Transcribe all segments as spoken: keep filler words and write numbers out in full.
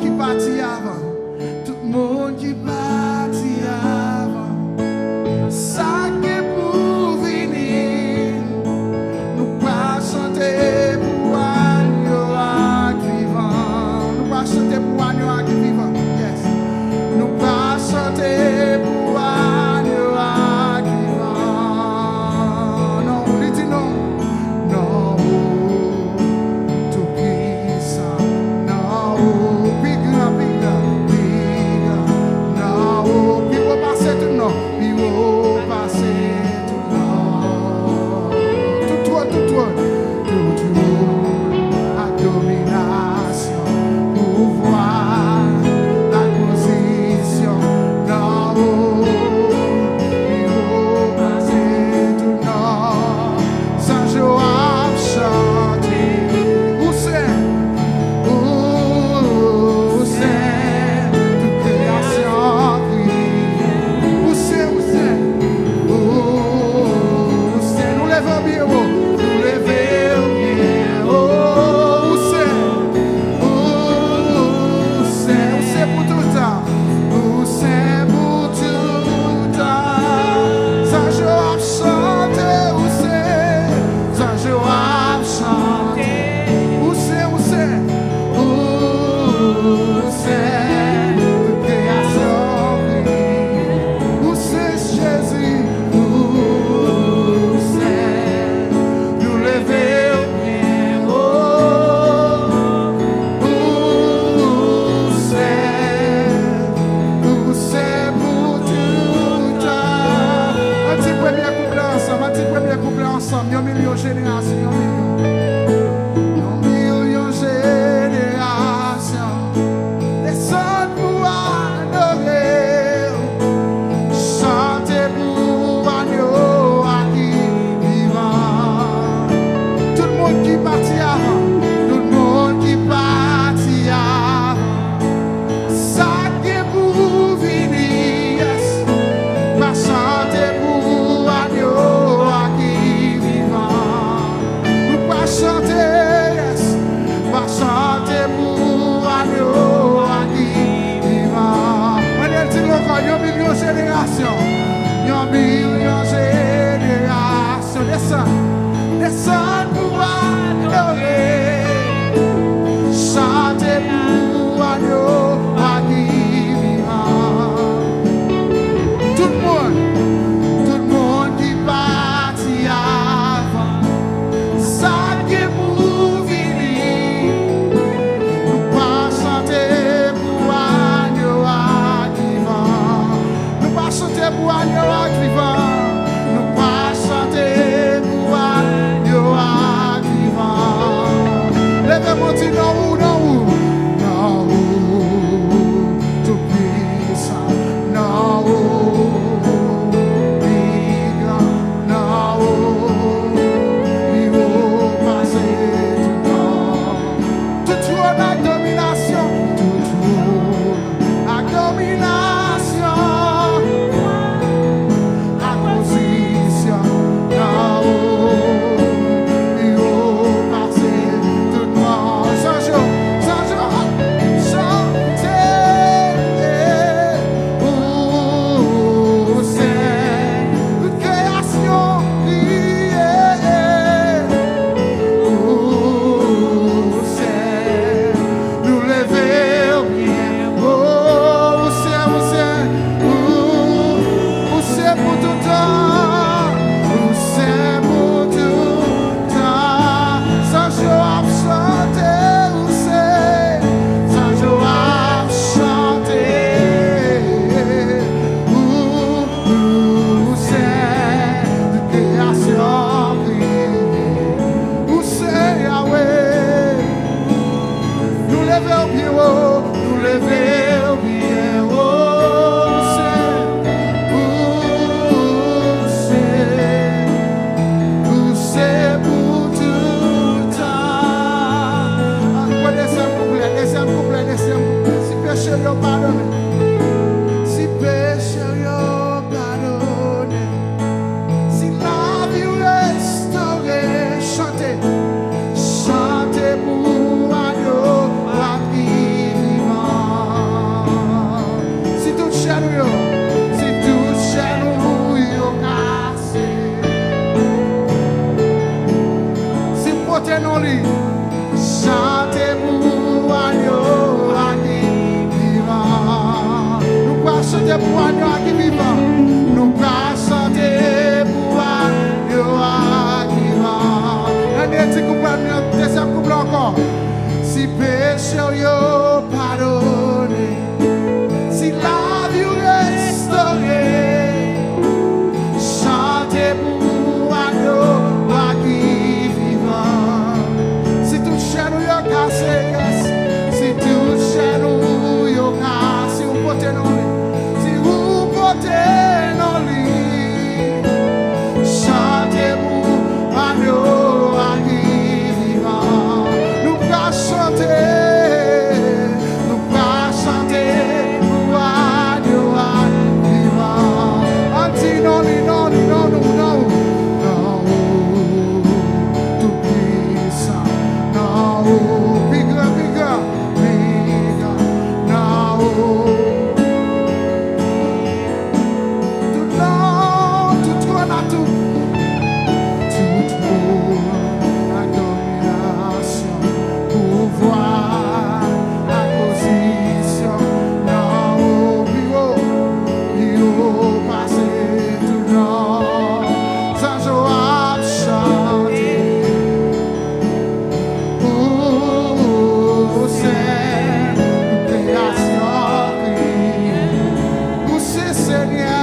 Ki pati avan. Tout moun ki pati avan. Sa k gen pou vini. Nou pral chante pou agno a ki vivan. Nou pral chante pou agno a ki vivan. Yes. Nou pral chante pou agno a ki vivan. Non, li di non. Non, ou tou pwisan. Non, ou pi gran, pi gran, pi gran. Non, ou pi wo pase tout non. Pi wo pase tout non. Tout twòn, tout twòn. Tout twòn ak dominasyon, pouvwa ak pozisyon. Non, ou pi wo pase tout non. Zanj yo ap chante. Ou se, ou se, tout kreyasyon kriye. Ou se, ou se, ou se. Nou leve w byen wo. Nou leve w byen wo. Ou se, ou se, ou se pou toutan. Ou se pou toutan. Zanj yo ap chante, ou se. Zanj yo ap chante. Ou se, ou se, ou se. Tout kreyasyon kriye. Ou se Jezi, ou se. Nou leve w byen wo. Ou se, ou se pou toutan. Ann di premye koup la ansanm, ann di premye koup la ansanm. Yon milyon jenerasyon, yon milyon. Yon milyon jenerasyon desann pou adore w. Chante pou agno a ki vivan. Tout moun ki pati avan, tout moun ki pati avan. Sa k gen pou vini, yes. Pral chante pou agno a ki vivan. Nou pral chante, yes. Pral chante pou agno a ki vivan. Ann di l ankò, yon milyon jenerasyon. Yon milyon jenerasyon. Desann, desann pou adore. Chante pou agno a ki vivan. Tout moun, tout moun ki pati avan. Sa k gen pou vini. Nou pral chante pou agno a ki vivan. Nou pral chante pou agno a k vivan. Nou pral chante pou agno a k vivan. Leve men w, di non ou, non ou. Non ou tou pwisan. Non ou pi gran. Non ou pi wo pase tout non. Tout twòn ak dominasyon. Tout twòn ak dominasyon, ak pozisyon, nan ou, pi wo pase tout non. Zanj yo, zanj yo, chante, ou se, tout kreyasyon kriye, ou se. Nou leve w byen wo. Ou se, ou se, ou, ou se pou toutan. Ou se pou toutan. Zanj yo ap chante, ou se. Zanj yo ap chante. Ou, ou se. Tout kreyasyon kriye. Ou se Yahweh. Nou leve w byen wo, nou leve w byen wo. Ou se, ou se, ou se pou toutan. An pran dezyèm kouplè, dezyèm kouplè, dezyèm kouplè. Si peche yo padone, si peche yo padone, si lavi w restore, chante, chante pou agno a ki vivan. Pou agno a ki vivan. Nou pral chante pou agno a ki vivan. Ann redi kouplet la, dezyèm kouplet ankò. Si peche w yo padone, si lavi w restore, chante pou agno a ki vivan. Si tout chèn ou yo kase, yes. Si tout chèn ou yo kase, si ou pote non li, si ou pote non li, chante pou agno a ki vivan. Nou pral chante, nou pral chante pou agno a ki vivan. Ann di non li, non li, non nou, non ou, non ou, tou pwisan, non ou, pi gran, pi gran, pi gran, non ou. Tout non, tout twòn a tou. Tout twòn ak dominasyon, pouvwa ak pozisyon, non ou pi wo, pi wo pase tout non. Zanj yo ap chante. Ou se kreyasyon kriye. Ou se Senyè.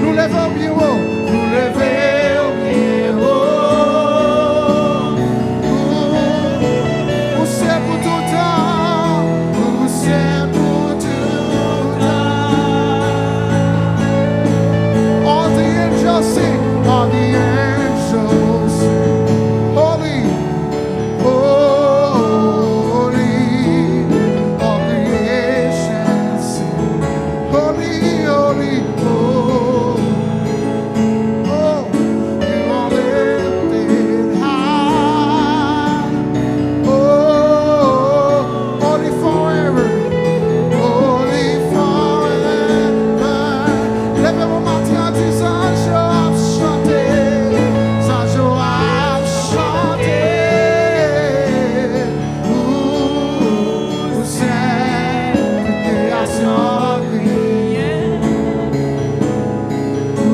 Nou leve w byen wo. Nou leve w byen wo. Ou, ou se pou toutan. Ou se pou toutan. All the angels sing. All the angels sing. Holy, holy, all creation sing. Holy, holy, holy. Oh, you are lifted high. Oh, holy forever, holy forever. Leve men w maten an, di zanj yo ap chante, zanj yo ap chante. Ou, ou se tout kreyasyon kriye. Ou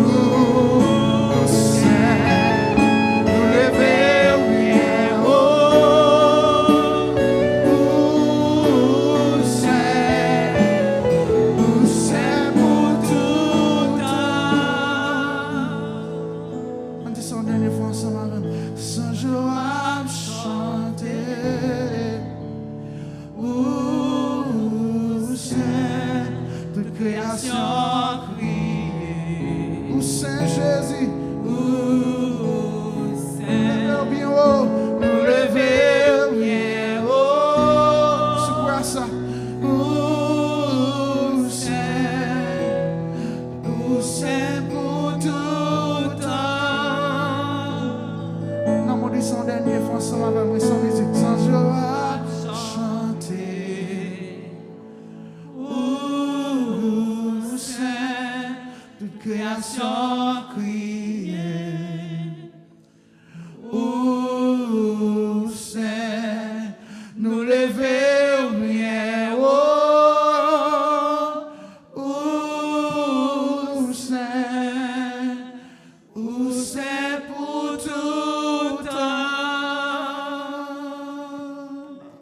sen, nou leve w byen wo. Ou sen, ou sen pou toutan. Ann di sa yon dènye fwa ansanm avè m. Zanj yo ap chante. Ou sen, tout kreyasyon kriye. Ou sen, Jezi. Ou sen. Leve w byen wo. Nou leve w byen wo. Sou kwa sa. Ou sen. Ou sen pou toutan. Nan modi sa yon dènye fwa ansanm avè mwen, san mizik. Zanj yo ap chante. Ou sen, tout kreyasyon kriye.